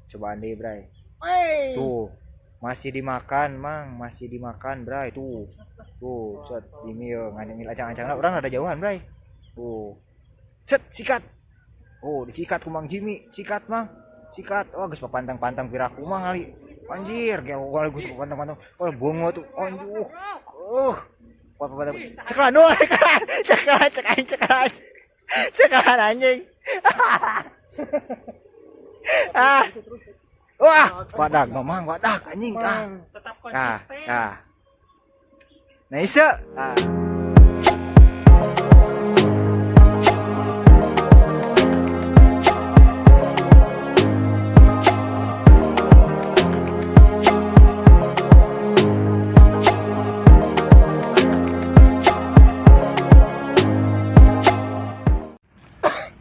Cobaan deui, Bray. Wey. Tuh, masih dimakan, Mang, masih dimakan, Bray. Tuh. Tuh, set Jimmy yo nganjengin ancang-ancangna urang rada jauhan, Bray. Tuh. Set sikat. Oh, disikat ku Mang Jimmy, sikat, Mang. Sikat. Oh, geus papantang-pantang piraku mah ngali. Anjir, gelo geus papantang-pantang. Oh, bongo tuh. Anjuh. Papantang. Ceklan, oh, ceklan. Ceklan, ceklan, ceklan. Ceklan anjing. Ah. Wah, wadak mamang, wadak anjing. Ah. Tetap Ah, konsisten. ah. Nice. Ah.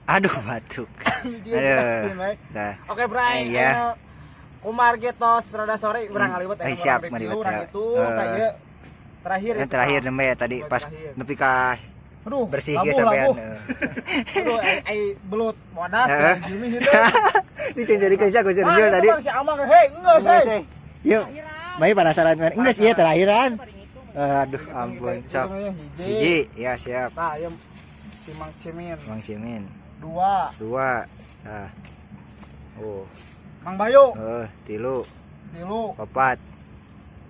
Aduh batuk. Aduh. Dah. Oke, Bray. Iya. Ayo, Kumar getos rada sore urang ngaliwet Eh, siap, ngaliwet, urang ya. itu Eh. kayak terakhir Yang itu, terakhir Pak. nembe ya tadi Yang pas terakhir. nepi ka Aduh, bersih labuh, ge sampean. labuh. Aduh, ai belut wadas Heeh. ka Jimmy hideung. Ini jadi kerja gue Ah, serius itu tadi. Bang, si Amang, hei, enggak, say. Yuk. Mai penasaran man. Enggak sih ya terakhiran. Aduh ampun. Hitung Sok. aja, hiji. Hiji, ya siap. Nah, ieu si Mang Cimin. Mang Cimin. Dua. Dua. Nah. Oh, Mang Bayu. tilu, Tilu, opat,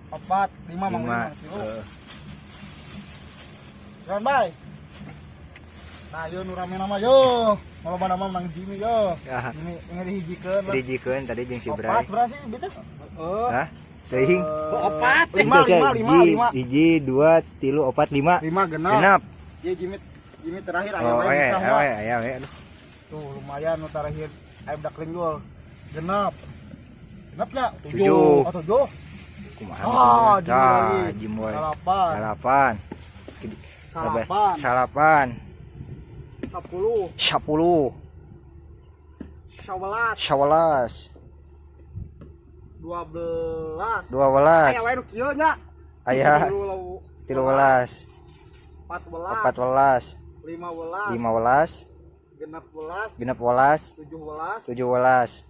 opat, lima, Mang lima. Lima, tilu. Jalan bay. Nah, yo nu rame nama yo. Kalau nama Mang Jimmy yo. Ya. Jimmy ini dihijikeun lah. Dijikeun tadi jeung si Bray. Opat berapa sih gitu? Heeh. Hah? Teuing. Opat, lima, lima, lima, Hiji, lima. Hiji, dua, tilu, opat, lima. Lima genap. Genap. Iya Jimmy, Jimmy terakhir aya Oh, wae eh, bisa eh, mah. eh, eh, aduh. Tuh lumayan nu terakhir aya budak linggul. Genap. Genap nya? Tujuh. Oh, tujuh. Kumaha? Ah, Jimmy Tah, lagi. Jimboy. Delapan. Delapan. Salapan. Salapan. 10. 10. 11. 11. 12. 12. Aya wae nu kieu nya. Aya 13. 14. 14. 15. 15. 16. 16. 17. 17.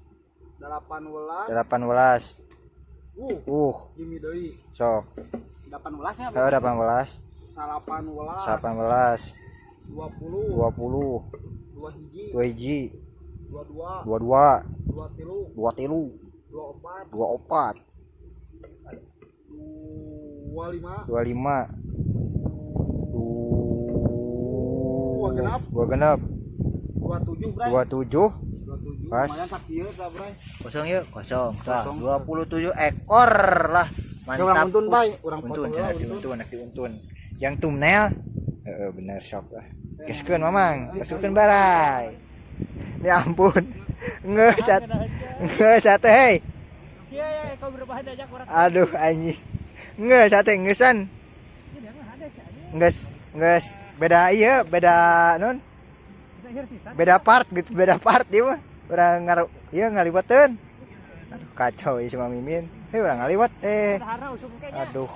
18. 18. Jimmy deui. Sok. 18 nya. Heeh, 18. 18. 18. 20. 20. 2 hiji. 2 hiji. 22. 22. 23. 23. 24. 24. 25. 25. 2 genap. 2 genap. 27, Bray. 27. 27. Pas. Lumayan sakieu tah, Bray. Kosong yuk, kosong. Tah, Kosong. 27 ekor lah. Mantap. Urang untun, Bay. Urang Untun, potong cenah heula, diuntun, nak diuntun. Yang thumbnail, heeh bener sok lah. Gaskeun Mamang, gaskeun barai. Ya ampun. Ngeus sat. Ngeus sate hei. Iya ya, kau berbahan aja kurang. Aduh anjing. Ngeus sate ngeusan. Ngeus, ngeus beda ieu, beda non. Beda part gitu, beda part ieu mah. Urang ngar ieu ngaliweteun. Aduh kacau ieu sama Mimin. Hei urang ngaliwet eh. Aduh.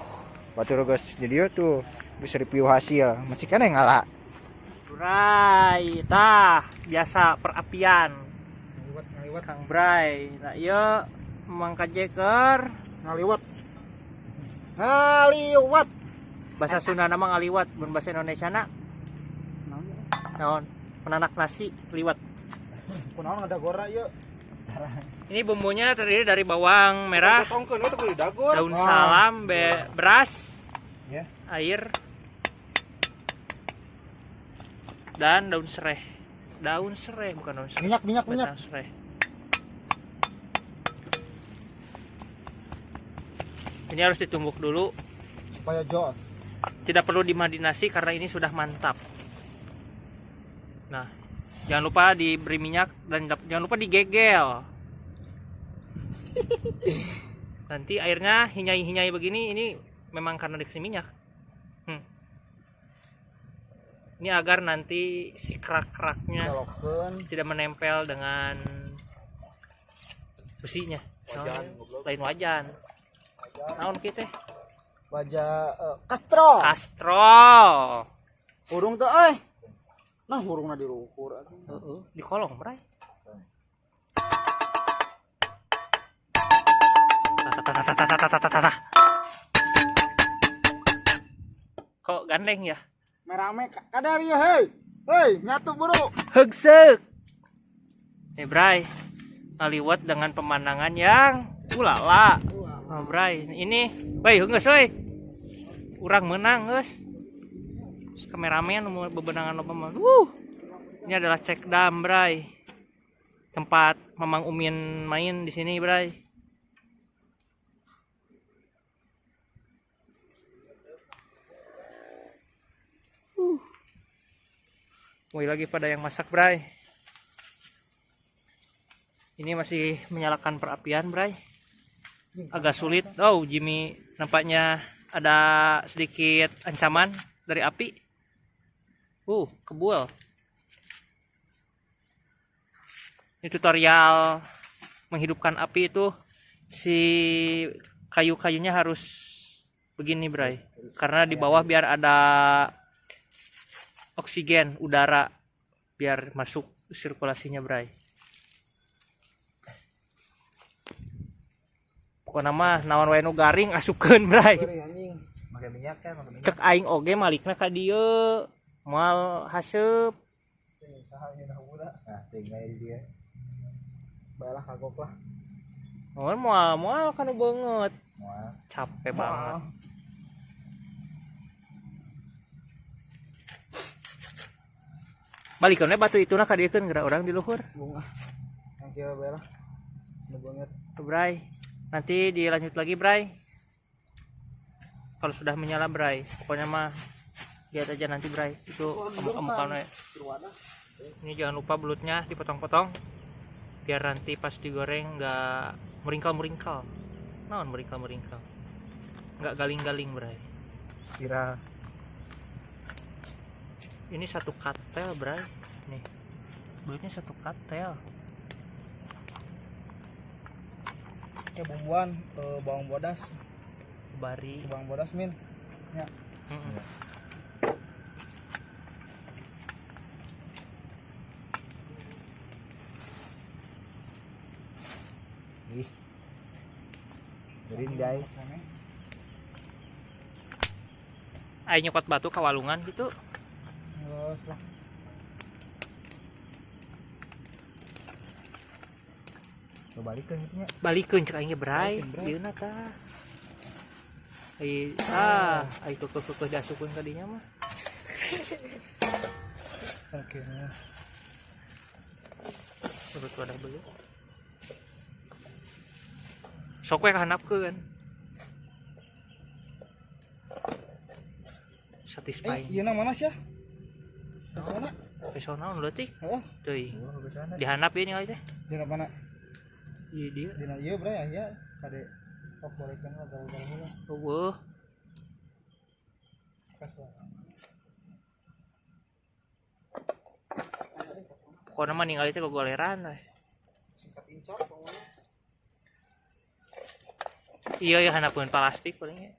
Batur geus di dieu tuh geus review hasil. Masih keneh ngala. Bray, tah biasa perapian. Ngaliwet, ngaliwet, Kang Bray. Nah, ieu Mang Kajeker ngaliwet. Ngaliwet. bahasa Sunda nama ngaliwat, mun bahasa Indonesia na naon? Penanak nasi liwat. Kunaon ngadagora ieu? Ini bumbunya terdiri dari bawang merah, daun salam, beras, Ya. air, dan daun serai. Daun serai bukan daun serai. Minyak, minyak, minyak. Batang serai. Ini harus ditumbuk dulu. Supaya jos. Tidak perlu dimarinasi karena ini sudah mantap. Nah, jangan lupa diberi minyak dan jangan lupa digegel. Nanti airnya hinyai-hinyai begini, ini memang karena dikasih minyak. Ini agar nanti si kerak-keraknya Colokeun. tidak menempel dengan besinya. Wajan, Naon, lain wajan. Naon kieu teh? Wajah kastrol. Kastrol. Hurung teh euy. Nah, hurungna di luhur atuh. Heeh, di kolong, Bray. Tah, tah, tah, tah, tah, tah, tah. Kok gandeng ya? Merame kadar ya hei. Hei, nyatu buru. Hegsek. Nih Bray, ngaliwat dengan pemandangan yang ulala. Oh, Bray, ini, woi geus woi. Urang menang geus. Terus kameramen mau bebenangan loba mah. Wuh. Ini adalah cek dam, Bray. Tempat Mamang Umin main di sini, Bray. Wih, lagi pada yang masak, Bray. Ini masih menyalakan perapian, Bray. Agak sulit. Oh, Jimmy nampaknya ada sedikit ancaman dari api. Kebul. Ini tutorial menghidupkan api itu si kayu-kayunya harus begini, Bray. Karena di bawah biar ada oksigen udara biar masuk sirkulasinya, Bray. Pokoknya mah naon wae nu garing asupkeun, Bray. Anjing. Pakai minyak kan, pakai minyak. Cek aing oge malikna ka dieu moal haseup. Saha ieu dah budak. Nah, tinggal di dia. Baiklah kagok lah. Moal moal moal kan beungeut. Moal. Capek banget. Balikeun we batu ituna ka dieu keun geura urang di luhur. Bunga. Yang kieu bae lah. Nu beungeut. Tuh, Bray. Nanti dilanjut lagi, Bray. Kalau sudah menyala, Bray. Pokoknya mah lihat aja nanti, Bray. Itu amukan we. Ini jangan lupa belutnya dipotong-potong biar nanti pas digoreng nggak meringkal-meringkal. Naon meringkal-meringkal? Nggak galing-galing, Bray. Viral. Ini satu katel, Bray. Nih. Belutnya satu katel. Kayak bumbuan bawang bodas, Bari. bawang bodas min. Ya. Mm-mm. Ih. Green guys. Aing nyokot batu ka walungan gitu. Geus lah. Coba balikeun gitu nya. Balikeun cek aing ge, Bray. Balikeun, Bray. Dieuna tah. Ai ai kekeh-kekeh diasupkeun ka dinya mah. Oke. Urut wadah belut. Sok we kahandapkeun. Satisfying. Ieu na mana sih ya? Pesona. Pesona nu leutik. Heeh, Teuing. Oh, ke sana. Dihandap ieu ningali teh. dina mana? Ieu dia. Dina ieu bray aya kade sok borekeun lah gara-gara heula. Eueuh. Pesona. Pokokna mah ningali teh gogoleran we. Singkat incak pokoknya. Iya ya handapkeun plastik paling ya.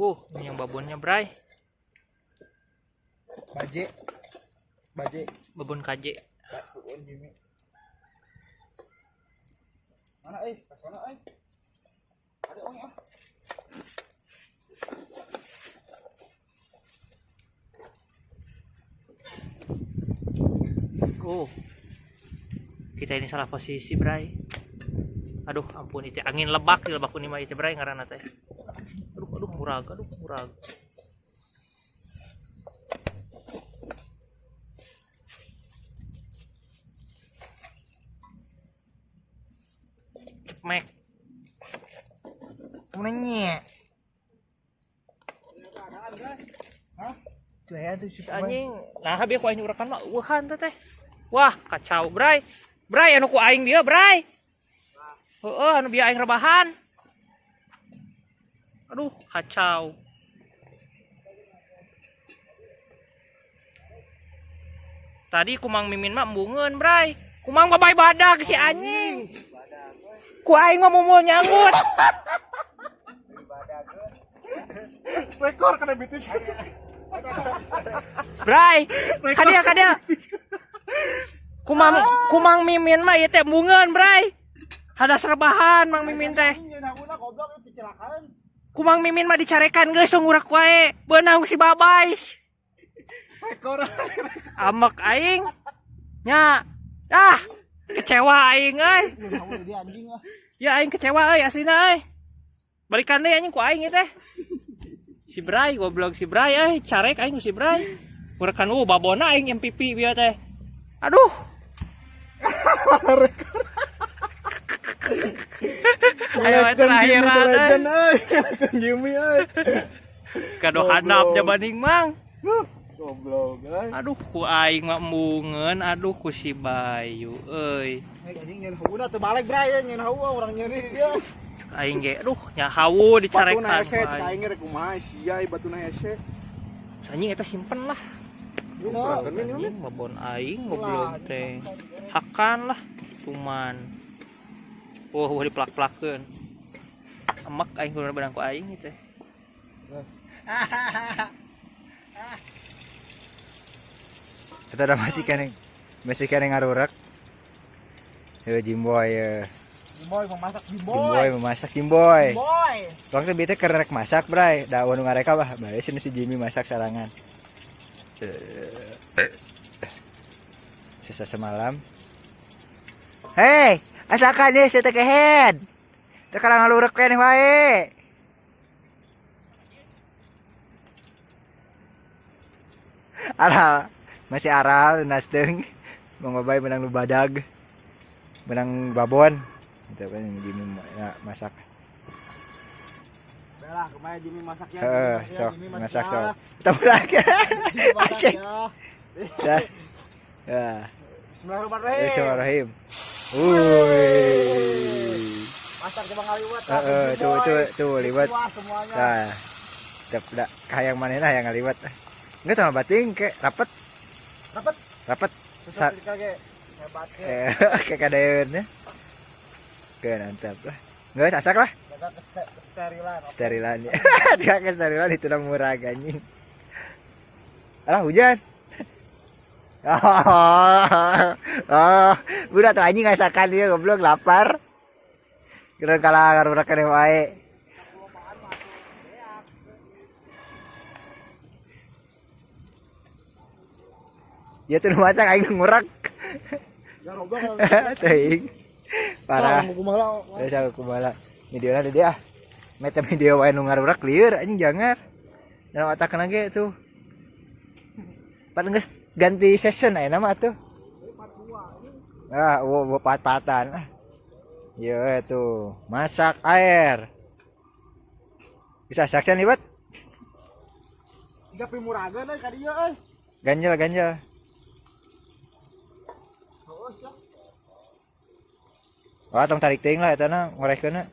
Ini yang babonnya, Bray. Baje. Baje. Babon KJ. Babon Jimmy. Mana euy, pesona euy. Ada ong ah. Oh. Kita ini salah posisi, Bray. Aduh, ampun itu angin lebak di lebak kuning mah itu, Bray, ngaranna teh. Aduh, aduh, murag, aduh, murag. Cepmek. Kamu nanya. Hah? Tuh ya tuh si Anjing, nah habis ku aing urakan mah eueuhan teh teh. Wah, kacau, Bray. Bray, anu ku aing dia, Bray. Heeh, anu bieu aing rebahan. Aduh, kacau. Tadi kumang mimin mah embungeun, Bray. Kumang mah bae badag si anjing. Ku aing mah mumul nyanggut. Rekor kena bitis. Bray, kadia kadia. Kumang kumang mimin mah ieu teh embungeun, Bray. Hadas rebahan Mang Mimin teh. Anjing nyeun hauna goblok ieu picelakaan. Ku Mang Mimin mah dicarekan geus tong ngurak wae. Beunang si Babay. Rekor. Amek aing. Nya. Ah, kecewa aing euy. Nyeun hauna dia anjing ah. Ya aing kecewa euy aslina euy. Balikan deui anjing ku aing ieu teh. Si Bray goblok si Bray euy, carek aing ku si Bray. Ngurakan babona aing MVP bieu teh. Aduh. Ayo terakhir Legend euy. Legend Jimmy euy. Gaduh handap jabaning mang. Goblok euy. Aduh ku aing mah embungeun, aduh ku si Bayu euy. Eh anjing nyeun hauna teu balik bray nyeun hauna urang nyeun di dieu. Cek aing ge aduh nya hawu dicarekan. Batuna hese ku cek aing. aing rek kumaha sia batuna hese. Anjing eta simpen lah. Anjing babon aing goblok teh. Hakan lah cuman. Wah, wah diplak-plakeun. Emek aing kudu benang ku aing gitu. Eta ada masih keneh ngarurak. Heuh Jimboy ya. Jimboy memasak Jimboy Jimboy. memasak Jimboy. Jimboy. Urang teh bete keur rek masak, Bray. Da nu ngareka bah, bae sini si Jimmy masak sarangan. Sisa semalam. Hei, asakan nih saya teh kehead. Teh karang ngalurek keneh wae. Aral, masih aral nasteung. Mau ngobai menang lu badag. Menang babon. Itu kan Jimmy ya, masak. Bela, kemarin Jimmy masak ya. Heeh, Jimmy sok Jimmy masak ya. sok. Kita lagi. Jimmy masak Anjing. ya. Dah. Ya. Bismillahirrahmanirrahim. Bismillahirrahmanirrahim. Wuih. Masak coba ngaliwat. Heeh, tuh tuh tuh liwat. Wah, semuanya. Nah. Dap dak hayang manehna hayang ngaliwat. Enggak tambah bating ke rapet Rapet. rapet. Terus kayak hebat ke. Eh, kayak kadeun ya. Oke, mantap lah. Enggak sasak lah. Jaga kesterilan. Oke. Sterilan ya. Jaga kesterilan itu udah murah anjing. Alah hujan. Oh, oh, budak tuh anjing ngasakan dia goblok lapar. Kira kalah ngarurak keneh wae. Ya tuh masak aing ngurak. Ya goblok. Teuing. Parah. Kumaha. Terus aku kumaha. Videona di dia. Meta video wae nu ngarurak lieur anjing jangar. Dan otak ge tuh. Pan geus ganti session aya mah atuh. Ah, wo wo pat-patan ah. Yo tuh, masak air. Bisa saksan liwat? Siga pimurageun euy ka dieu euy. Ganjel ganjel. Heeh, sia. Wah, tong tarik teuing lah eta na ngorehkeunna.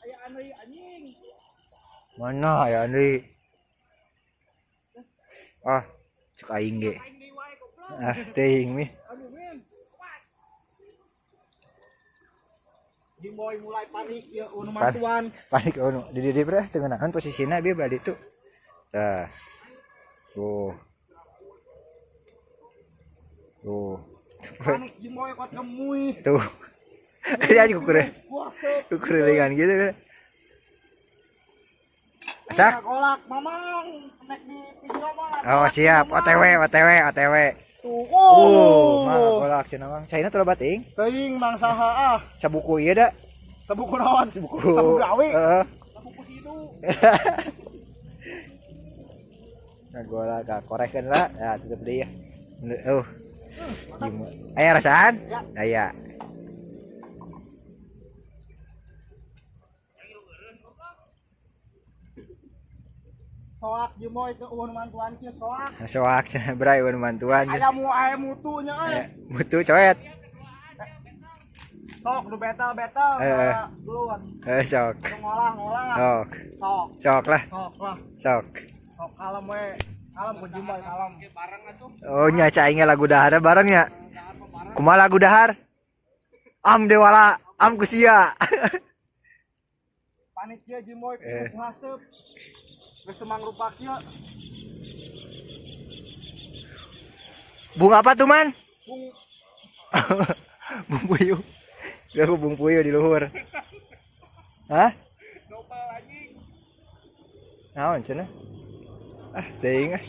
Aya Andri anjing. Mana ya Andri? Ah, cek aing ge. Ah, teuing mi. Aduh, men. Jimboy mulai panik ya unu mantuan. Panik ono di di bre teu ngeunaheun posisina bieu bali tu. Tah. Tuh. Tuh. Panik Jimboy kuat kemui. Tuh. Ini aja kukure. Kuasep. Kukurilingan gitu kan. Asak. Kolak mamang nek di video mah. Oh, siap. OTW, OTW, OTW. Tuh. Oh, mah kolak cenah mang. Caina teu loba teuing. Teuing mang saha ah. Sabuku ieu da. Sabuku naon? Sabuku. Sabuku gawe. Heeh. Sabuku sidu. Nah, golak ka korehkeun lah. Ya, tutup deui ya. Oh. Gimana? Aya rasaan? Ya. Aya. Soak Jimboy ke uang mantuan kieu soak. Soak cenah bray eueun mantuan. Aya mu aya mutunya euy. Ya, mutu coet. Sok nu betel-betel Eh. duluan. Eh, sok. Nu ngolah-ngolah. Sok. Sok, Sok lah, sok lah. sok. Sok kalem we. Kalem ku Jimboy kalem. Oh nya caingnya lagu dahar bareng ya. Kumaha lagu dahar? Am dewala, am kusia. Panik kieu Jimboy Eh. ku haseup. Geus semang rupa kieu. Bung apa tuh, Man? Bung Bung puyuh. Aku bung puyuh di luhur. Hah? nopal anjing. Naon cenah? Ah, teuing ah.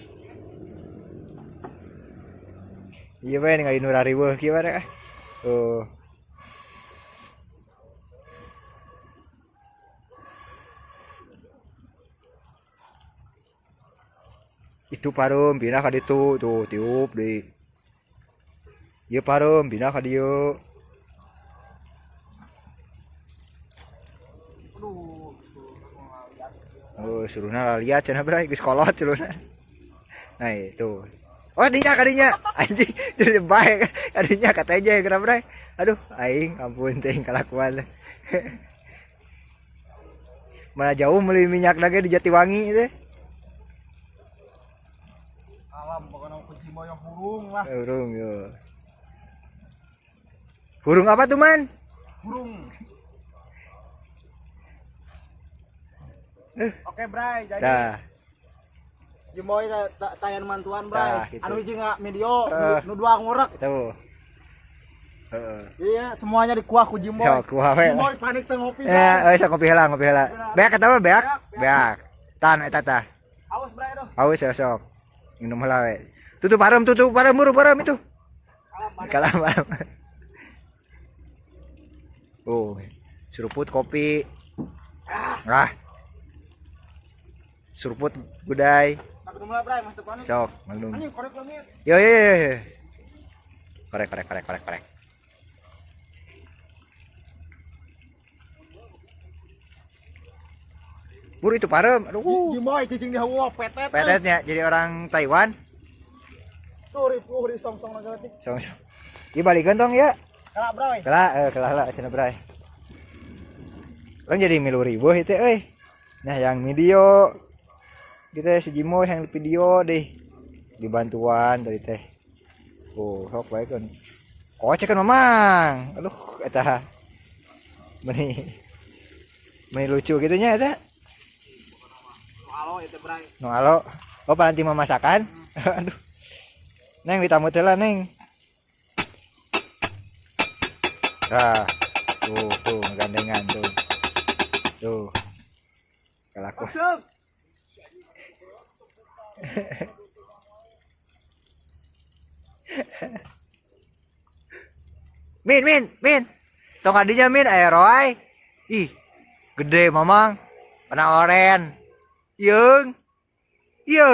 Iya bae ningali nu rariweuh kieu bae ah. Tuh. Itu parum pindah ka ditu tuh tiup deui. Ieu parum pindah ka dieu. Aduh, Oh, suruhna laliat cenah bray geus kolot suruhna. Nah, itu. Oh, dinya kadinya. Anjing, jadi bae kadinya kata aja kena bray. Aduh, aing ampun teuing kalakuan. Mana jauh beli minyak lagi di Jatiwangi itu. Alam pokoknya kunci moyong hurung lah. Hurung yo. Hurung apa tuh, Man? Hurung. Oke, Bray, jadi Tah, Jimboy tayan mantuan, Bray. Tah, gitu. Anu hiji nggak video, nu dua ngurek. Tuh. Heeh. Iya, semuanya dikuah ku Jimboy. Sok kuah we. Jimboy panik teh ngopi, Bray. Eh, sok ngopi heula, ngopi heula. Beak eta mah beak. Beak, Beak. Tan eta tah. Awas, Bray, doh. Haus ya sok. Minum heula we. Tutup param, buru param itu. Kalam, Kalam param. Oh, seruput kopi. Ah. Seruput gudai. Tak ketemu lah, Bray, mas depan. Sok, maklum. Anjing korek lagi. Yo yo yo yo. Korek korek korek korek korek. Buru itu parem. Aduh. Jimboy cicing di hawa petet. Petetnya jadi orang Taiwan. Tuh ripuh di song-song lagi. Song song. Ieu balikeun tong ya. Kalah, Bray. Kelah kelah lah cenah bray. Orang jadi milu ribuh itu euy. Nah, yang video gitu ya, si Jimo yang video deh dibantuan dari teh. Oh, sok bae kan. Kocek kan mamang. Aduh, eta. Meni meni lucu gitu nya eta. Nu alo itu, Bray. Nu alo. Oh, paranti memasakan. Aduh. Neng ditamut heula, Neng. Nah, tuh tuh gandengan tuh. Tuh. Kalakuan. Masuk. Min, min, min. Tong adinya min aya roai. Ih, gede mamang. Warna oren. Yeung. Ieu.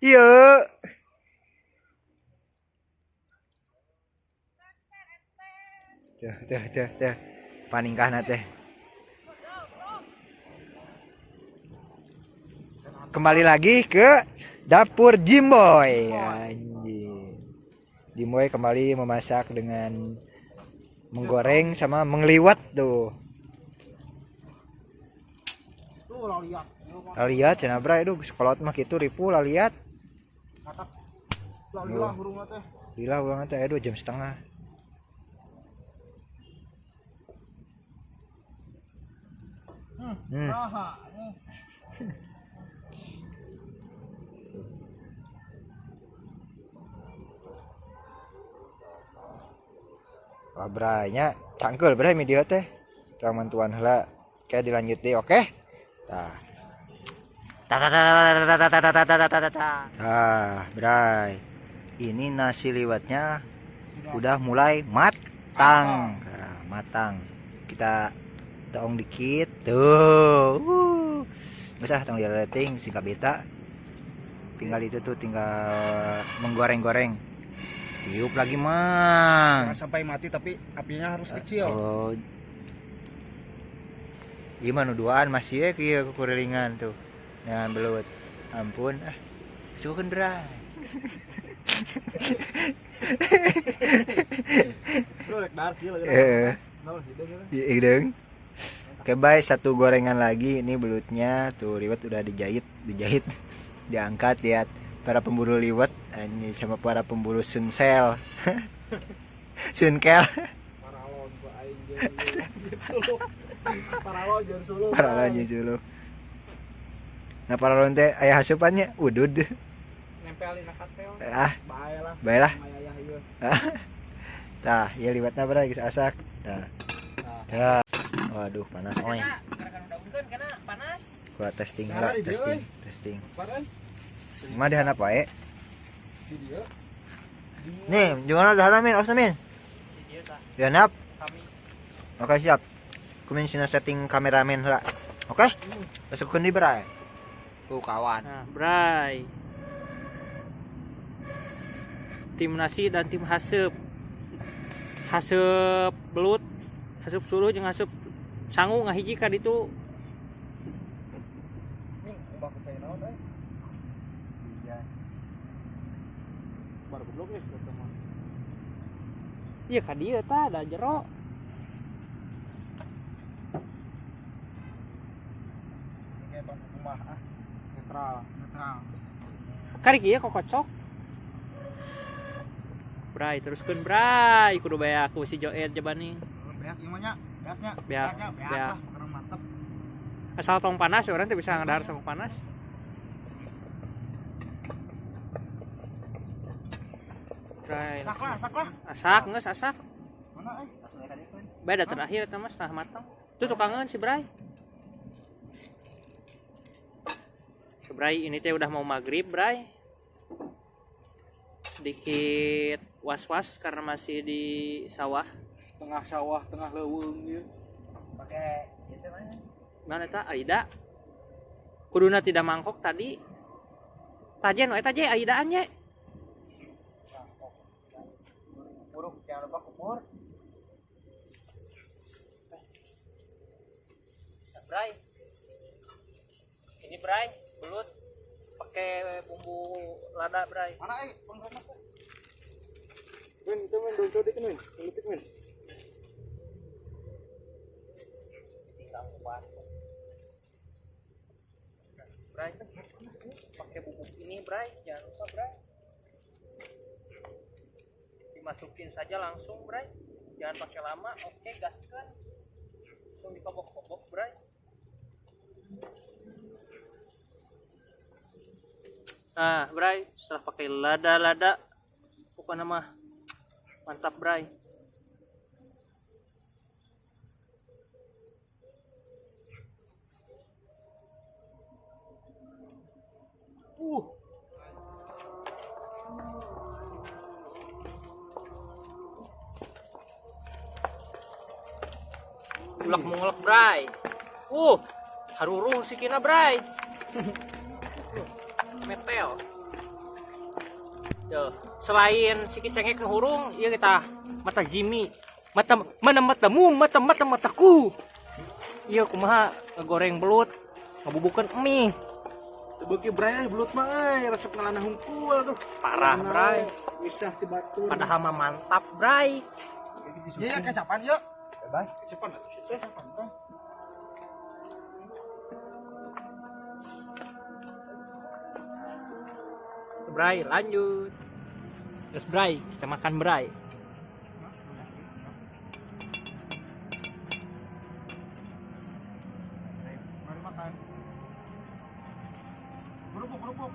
Ieu. Tuh, tuh, tuh, tuh. Paningkahna teh. Kembali lagi ke dapur Jimboy. Anjing. Jimboy kembali memasak dengan menggoreng sama mengliwat tuh. Tuh lihat. Laliat cenah bray, aduh sekolot mah kitu ripu laliat. Kata lalilah hurung teh. Gila banget teh, aduh jam setengah. Hmm. Aha. Wah bray nya cangkeul bray video teh. Urang mantuan heula. Kayak dilanjut deh, oke? Tah. Tah tah tah tah tah tah tah tah tah tah tah. Tah, bray. Ini nasi liwetnya udah mulai matang. Nah, matang. Kita taong dikit. Tuh. Nggak usah tong dileting singkat beta. Tinggal itu tuh tinggal menggoreng-goreng. Tiup lagi, Mang. Jangan sampai mati tapi apinya harus kecil. Oh. Gimana duaan masih ya kieu kukurilingan tuh. Dengan belut. Ampun ah. Sukeun bray. Lu rek dahar kieu lagi. Eh, Naon hideung eta? hideung. Oke, bye, satu gorengan lagi. Ini belutnya tuh liwet udah dijahit, dijahit. Diangkat lihat para pemburu liwet anjing sama para pemburu sunsel. Sunkel. Paralon ku aing jeung Solo. Paralon jeung Solo. Paralon jeung Solo. Nah paralon teh aya haseupannya udud. Nempel dina katel. Ah, Bae lah. bae lah. Mayayah ieu. Tah, ieu liwatna bray geus asak. Tah. Tah. Waduh, panas oy. Gerakan udah karena panas. Gua testing Nah, lah, di dieu, testing, euy. testing. Parah Mah dihanap wae. di dieu. Nih, gimana dihanap min? Osna min. Di dieu tah Dihanap. kami. Oke, siap. Kumin sina setting kameramen heula. Oke? Masukkeun di bray. Tuh kawan. Nah, Bray. Tim nasi dan tim haseup. Haseup belut, haseup suluh jeung haseup sangu ngahiji ka ditu. Ning umbah ku cai naon euy. Bar goblok eh eta mah. Iya ka dieu tah da jero. Ini kayak tong kumaha ah. Netral, netral. Kari kieu kokocok. Bray, teruskeun Bray, kudu bae aku si Joed jabani. Beak ieu mah nya, beaknya. Beak, Beaknya, beak beak. lah, makanan mantep. Asal tong panas orang teh bisa ngadahar sama panas. Bray. Asak lah, asak lah. Asak geus asak. Mana euy? Beda terakhir eta mah setengah matang. Itu tukangan si Bray. Si Bray ini teh udah mau maghrib, Bray. Sedikit was-was karena masih di sawah. Tengah sawah, tengah leuweung ieu. Pakai itu mana? Mana eta Aida? Kuduna tidak mangkok tadi. Tajen we eta je Aidaan je. Buruk, jangan lupa kupur. Bray. Ini Bray, belut pakai bumbu lada, Bray. Mana euy pengremas? Win, itu win, donco dik win. Letik win. Tinggal kuat. Bray, pakai bubuk ini, Bray. Jangan lupa, Bray. Dimasukin saja langsung, Bray. Jangan pakai lama. Oke, gaskan. Langsung dikobok-kobok, Bray. Nah, Bray, setelah pakai lada-lada, pokoknya mah mantap, Bray. Uh. Ulek mungulek, Bray. Haruruh sikina, Bray. Metel. Tuh, selain siki cengek nu hurung, ieu kita mata Jimmy. Mata mana matamu, mata mata mataku. Ieu kumaha ngegoreng belut, ngabubukeun mie. Beuki Bray belut mah euy, resep ngalana hungkul tuh. Parah, Bray. Misah ti batur. Padahal mah mantap, Bray. Iya, kecapan yuk. Bebas. Kecapan atuh sih teh. Bray, lanjut. Terus Bray, kita makan Bray. Mari makan. Kerupuk, kerupuk.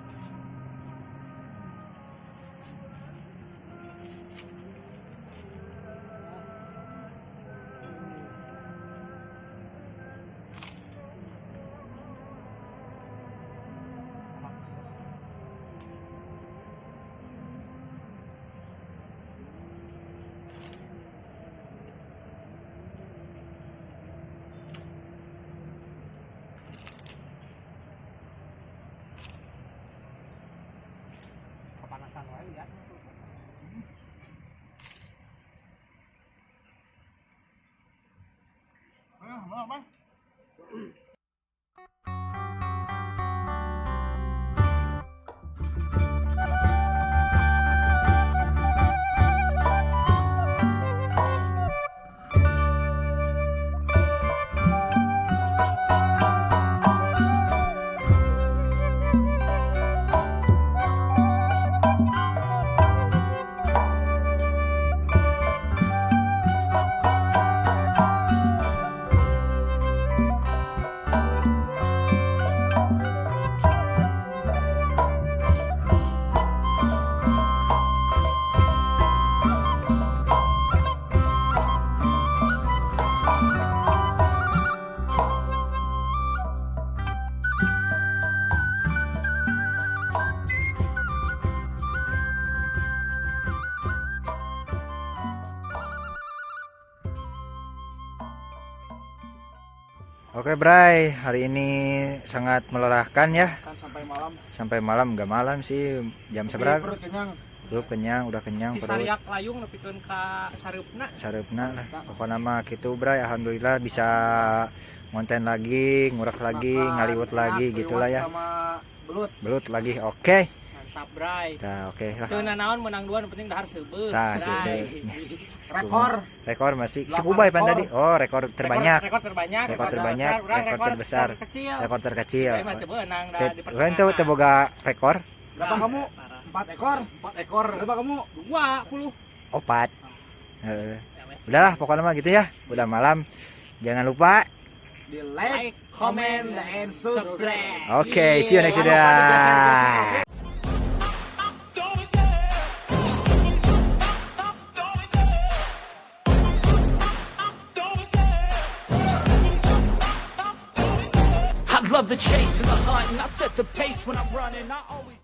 Oke, Bray, hari ini sangat melelahkan ya. Kan sampai malam. Sampai malam, nggak malam sih, jam Tapi seberapa? Perut kenyang. Perut kenyang, udah kenyang Di perut. sariak layung nepikeun ka sareupna. Sareupna lah. Pokoknya mah gitu, Bray, alhamdulillah bisa ngonten lagi, ngurek lagi, Makan, ngaliwet enak, lagi liwet gitulah ya. Sama belut. Belut lagi. Oke. Mantap, Bray. Nah, oke lah. Teu nanaon menang dua nu penting dahar seubeuh. Tah, Bray. gitu. Rekor. Rekor masih Delapan Sekubay pan rekor. tadi. Oh, rekor terbanyak. Rekor, rekor terbanyak, Rekor terbanyak, terbesar, urang rekor terbesar. terkecil. Rekor terkecil. Bray mah teu beunang da di Urang tuh teu boga rekor Berapa kamu? 4 ekor. 4 ekor. Berapa kamu? 20. 4. Heeh. Udahlah pokoknya mah gitu ya. Udah malam. Jangan lupa. Di like, comment, and subscribe. Oke, see you next video. I love the chase and the hunt, and I set the pace when I'm running. I always.